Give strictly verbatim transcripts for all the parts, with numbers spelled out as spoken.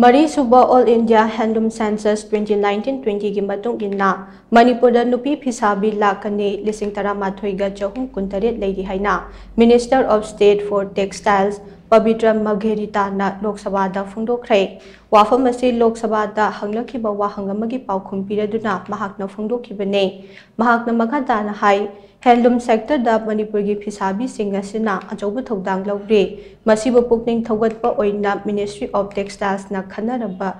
ꯃꯔꯤꯁꯨꯕ All India Handloom Census twenty nineteen twenty ꯒꯤ ꯃꯇꯨꯡ ꯏꯟꯅ ꯃꯅꯤꯄꯨꯔꯗ ꯅꯨꯄꯤ ꯐꯤꯁꯥꯕꯤ ꯂꯥꯈ ꯑꯅꯤ ꯂꯤꯁꯤꯡ ꯇꯔꯥꯃꯥꯊꯣꯏꯒ ꯆꯍꯨꯝ ꯀꯨꯟꯇꯔꯦꯠ ꯂꯩꯔꯤ ꯍꯥꯏꯅ Minister of State for Textiles Pavitra ꯃꯒꯦꯔꯤꯇꯥꯅ ꯂꯣꯛ ꯁꯚꯥꯗ ꯐꯣꯡꯗꯣꯛꯈ꯭ꯔꯦ꯫ ꯋꯥꯐꯝ ꯑꯁꯤ ꯂꯣꯛ ꯁꯚꯥꯗ ꯍꯪꯂꯛꯈꯤꯕ ꯋꯥꯍꯪ ꯑꯃꯒꯤ ꯄꯥꯎꯈꯨꯝ ꯄꯤꯔꯗꯨꯅ ꯃꯍꯥꯛꯅ ꯐꯣꯡꯗꯣꯛꯈꯤꯕꯅꯤ꯫ ꯃꯍꯥꯛꯅ ꯃꯈꯥ ꯇꯥꯅ ꯍꯥꯏ, ꯍꯦꯟꯂꯨꯝ ꯁꯦꯛꯇꯔꯗ ꯃꯅꯤꯄꯨꯔꯒꯤ ꯐꯤꯁꯥꯕꯤꯁꯤꯡ ꯑꯁꯤꯅ ꯑꯆꯧꯕ ꯊꯧꯗꯥꯡ ꯂꯧꯔꯤ꯫ ꯃꯁꯤꯕꯨ ꯄꯨꯛꯅꯤꯡ ꯊꯧꯒꯠꯄ ꯑꯣꯏꯅ Ministry of Textilesꯅ ꯈꯟꯅꯔꯕ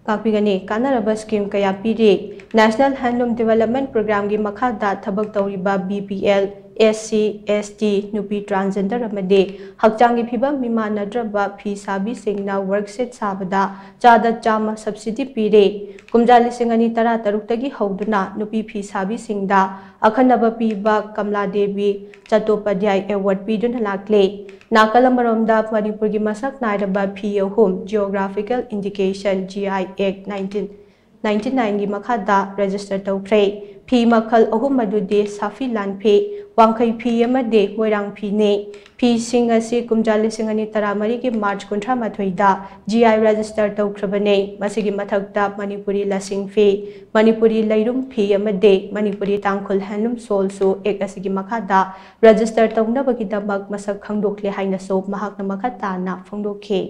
ꯉꯥꯛꯄꯤꯒꯅꯤ꯫ ꯀꯥꯟꯅꯔꯕ ꯁ꯭ꯀꯤꯝ ꯀꯌꯥ ꯄꯤꯔꯤ꯫ National Handloom Development Programꯒꯤ ꯃꯈꯥꯗ ꯊꯕꯛ ꯇꯧꯔꯤꯕ BPL, SC, ST, ꯅꯨꯄꯤ transgender ꯑꯃꯗꯤ ꯍꯛꯆꯥꯡꯒꯤ ꯐꯤꯕꯝ ꯃꯤꯃꯥꯟꯅꯗ꯭ꯔꯕ ꯐꯤ ꯁꯥꯕꯤꯁꯤꯡꯅ work sheet ꯁꯥꯕꯗ ꯆꯥꯗ ꯆꯥꯝꯃ subsidy ꯄꯤꯔꯤ꯫ ꯀꯨꯝꯖꯥ ꯂꯤꯁꯤꯡ ꯑꯅꯤ ꯇꯔꯥ ꯇꯔꯨꯛꯇꯒꯤ ꯍꯧꯗꯨꯅ ꯅꯨꯄꯤ ꯐꯤ ꯁꯥꯕꯤꯁꯤꯡꯗ ꯑꯈꯟꯅꯕ ꯄꯤꯕ ꯀꯃꯂꯥ ꯗꯦꯕꯤ ꯆꯇꯣꯄꯥꯙ꯭ꯌꯥꯏ award ꯄꯤꯗꯨꯅ ꯂꯥꯛꯂꯤ꯫ ꯅꯥꯀꯜ ꯑꯃꯔꯣꯝꯗ ꯃꯅꯤꯄꯨꯔꯒꯤ ꯃꯁꯛ ꯅꯥꯏꯔꯕ ꯐꯤ ꯑꯍꯨꯝ Geographical Indication, GI Act nineteen ninety nineꯒꯤ ꯃꯈꯥꯗ register ꯇꯧꯈ꯭ꯔꯦ꯫ ꯐꯤ ꯃꯈꯜ ꯑꯍꯨꯝ ꯑꯗꯨꯗꯤ ꯁꯥꯐꯤ ꯂꯥꯟꯐꯤ, ꯋꯥꯡꯈꯩ ꯐꯤ ꯑꯃꯗꯤ ꯃꯣꯏꯔꯥꯡ ꯐꯤꯅꯤ꯫ ꯐꯤꯁꯤꯡ ꯑꯁꯤ ꯀꯨꯝꯖꯥ ꯂꯤꯁꯤꯡ ꯑꯅꯤ ꯇꯔꯥꯃꯔꯤꯒꯤ March ꯀꯨꯟꯊ꯭ꯔꯥ ꯃꯥꯊꯣꯏꯗ GI register ꯇꯧꯈ꯭ꯔꯕꯅꯤ꯫ ꯃꯁꯤꯒꯤ ꯃꯊꯛꯇ ꯃꯅꯤꯄꯨꯔꯤ ꯂꯁꯤꯡ ꯐꯤ, ꯃꯅꯤꯄꯨꯔꯤ ꯂꯩꯔꯨꯝ ꯐꯤ ꯑꯃꯗꯤ ꯃꯅꯤꯄꯨꯔꯤ ꯇꯥꯡꯈꯨꯜ handloom shawlꯁꯨ Act ꯑꯁꯤꯒꯤ ꯃꯈꯥꯗ register ꯇꯧꯅꯕꯒꯤꯗꯃꯛ ꯃꯁꯛ ꯈꯪꯗꯣꯛꯂꯦ ꯍꯥꯏꯅꯁꯨ ꯃꯍꯥꯛꯅ ꯃꯈꯥ ꯇꯥꯅ ꯐꯣꯡꯗꯣꯛꯈꯤ꯫